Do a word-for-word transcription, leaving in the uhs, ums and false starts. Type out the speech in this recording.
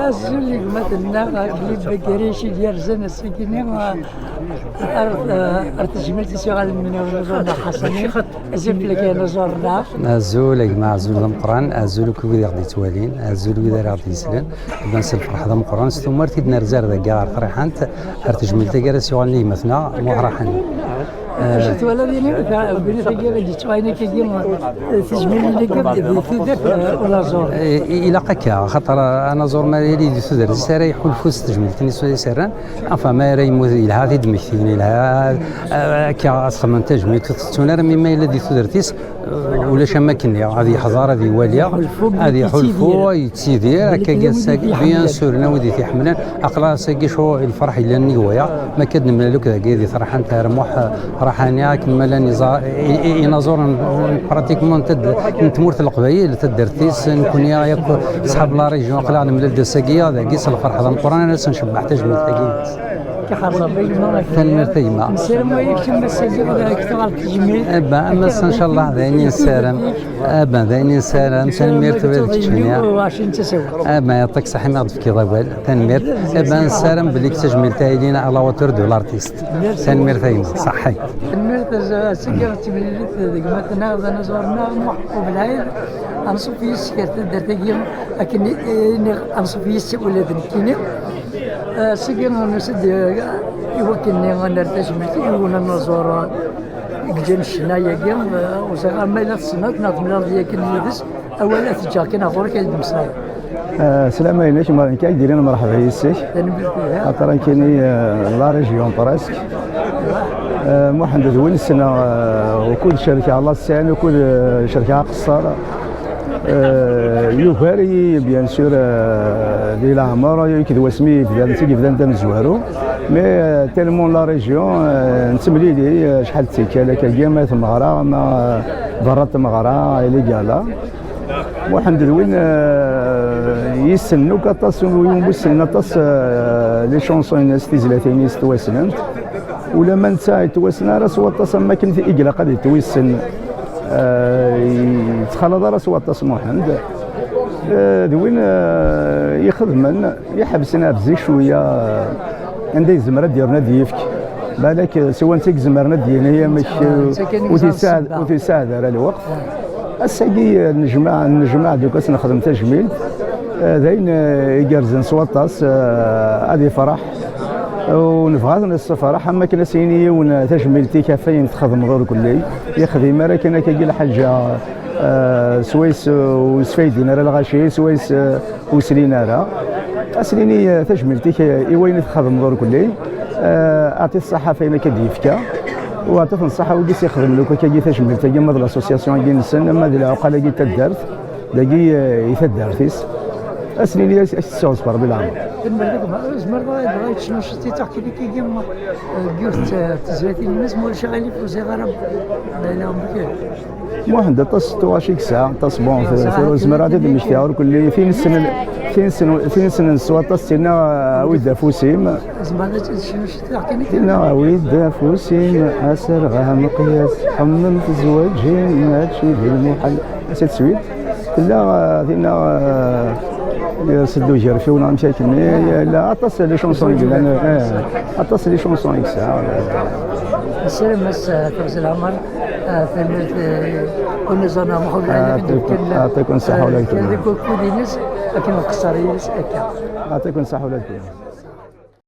Azul i gma-tneɣ, Akli Bagaric i d-yerzan ass-agi-nni, ar, ar tejmilt i s-yuɣalen mnawen uẓur-nneɣ Ḥasan. Azul fell-ak a anaẓur-nneɣ. Azul a gma, azul d ameqqran, azul akk wid i ɣ-d-yettwalin, azul wid ara ɣ-d-yeslen. Iban s lferḥ d ameqqran, s tumert i d-nerza ar dagi ɣer Triḥant, ar tejmilt-agi ara s-yuɣalen i gma-tneɣ Muḥ Raḥani. Acu twalaḍ ini, win-agi ara d-yettwaɣen akkagi, tijmilin-agi di tudert, eh, unaẓur? I, i, ilaq akka, axaṭer anaẓur ma yili di tudert-is ara iḥulfu s tejmilt-nni s ara, enfin, ma ara yemmut yelha ad t-id-mmektin, yelha, eh, akka ad xedmen tajmilt, ur tettun ara, mi ma yella di tudert-is, eh, ulac am akken ad yeḥḍer, ad iwali, ad iḥulfu, ad yettidir, akkagi ass-agi, bien sûr, llan wid i t-iḥemmlen. Aql-aɣ ass-agi cɣel lferḥ yellan nnig waya, ma akka d-nemlal akk dagi di Triḥant ar Muḥ Raḥani, akken ma llan iẓa-, i, i, inaẓuren pratiquement n tad-, n tmurt n Leqbayel, taddart-is, nekkni akk ṣḥab la région, aql-aɣ nemlal-d ass-agi dagi s lferḥ d ameqqran, ad as-ncebbeḥ tajmilt-agi. Tanemmirt a gma. Nessaram waya kečč ass-agi ad ak-tuɣal tejmilt. Eh ben, am ass-a, ncallah, d ayen i nessaram. Eh ben, d ayen i nessaram. Tanemmirt ula d keččini. Eh ben, yeɛṭik ṣṣeḥḥa imi ɣ-d-tefkiḍ awal. Tanemmirt. Eh ben, nessaram belli tajmilt-a ilin à la hauteur de l'artiste. Tanemmirt a gma. Ṣaḥḥi. Tanemmirt a gma. Ass-agi d timlilit d gma-tneɣ, d anaẓur-nneɣ Muḥ Ubelɛid. Anṣuf yes-k ar taddart-agi, akken i, i niɣ anṣuf yes-k ula d nekkini. Eh, seg-i nusa-d, eh, i wakken-nni ad nerr tajmilt i yiwen anaẓur, eh, i yeǧǧan ccna-agi, eh, ur ẓriɣ ma yella tessneḍ neɣ temlaleḍ yakan yid-s, awal ad t-ǧǧeɣ kan ɣur-k ad d-temmeslayeḍ. Eh, sslam-inek, ma nekk ad d-ilin mreḥba yes-k. Tanemmirt, eh. Aṭrankini, eh, la région presque. Eh, Muḥend d win ssneɣ, eh, ukud cerkeɣ la scène, ukud, eh, cerkeɣ aqeṣṣer. Eh, yugar-iyi, bien sûr, eh, di leɛmer, akked wasmi i yebdan, i yebdan d amezwaru. Mais, eh, tellement la région, eh, nettemlili, eh, acḥal d tikkal, akkagi, ama tmeɣra, ama, eh, berra n tmeɣra, i ligala. Muḥend d win, eh, yessnen akk aṭas, win ur yessnen aṭas, eh, les chansons-ines, tizlatin-is ttwassnent. Ula ma netta yettwassen ara s waṭas am wakken i ilaq ad yettwissen. Eh, yettxalaḍ ara s waṭas Muḥend. Eh, d win, eh, ixedmen, iḥebsen ar zik cwiya, anda yezmer ad d-yernu ad d-yefk. Balak, eh, siwa netta i izemren ad d-yini amek, eh, ur t-yessaɛed, ur t-yessaɛed ara lweqt. Ass-agi, eh, nejmaɛ, nejmaɛ-d akk ad s-nexdem tajmilt. Eh, d ayen, eh, igerrzen s waṭas, eh, ad ifreḥ. U nebɣa ad nessefreḥ, am wakken ad s-yini yiwen, eh, tajmilt-ik ɣef wayen txedmeḍ urkelli. Yexdim ara kan akkagi lḥaǧa, eh, swayes, eh, ur sfaydin ara lɣaci, swayes, eh, ur slin ara. Ad s-nini, eh, tajmilt-ik, eh, i wayen i txedmeḍ urkelli. Eh, aɛṭi-t ṣṣeḥḥa ɣef wayen akka d-yefka. U aɛṭi-t ṣṣeḥḥa wigi s-ixedmen akk akkagi tajmilt-agi, ma d l'association-agi-nsen, ma d lɛuqal-agi n taddart. Dagi, eh, i taddart-is. Ad s-nini ad s-, ad s-tessiɣzef Rebbi leɛmer. Tanemmirt a gma. Tzemreḍ ad dɣa tecnuḍ ciṭ i taxkilit-agi, eh, deg yiwet, eh, tezlatin-ines, ma ulac aɣilif, ur ẓriɣ ara. Lɛila Muḥend aṭas n tuɣac i yesɛa, aṭas, bon, tura ur zmireɣ ad d-mmektiɣ, ur kelli tin ssnen, tin ssnen, tin ssnen s waṭas, tinna, eh, awi-d afus-im. Tzemreḍ ad tecnuḍ ciṭ i taxkilit-agi? Tinna, awi-d afus-im, aserɣ ameqyas, xemmem tezwaǧin, mačči d lmuḥal. Ass-a d suite. Tella, eh, tinna, eh, seddu gerfiw neɣ amek akken. Eh, la, aṭas les chansons i yellan, eh, aṭas les chansons i yesɛa. Nessaram-as, eh, Fawzi Leɛmer, eh, tanemmirt, eh, unẓar-nneɣ Muḥend Ɛli, aṭiken ṣṣeḥḥa ula d kenwi. Deg wakud-ines, akken nqeṣṣer yid-s akka. Aṭiken ṣṣeḥḥa ula d kenwi.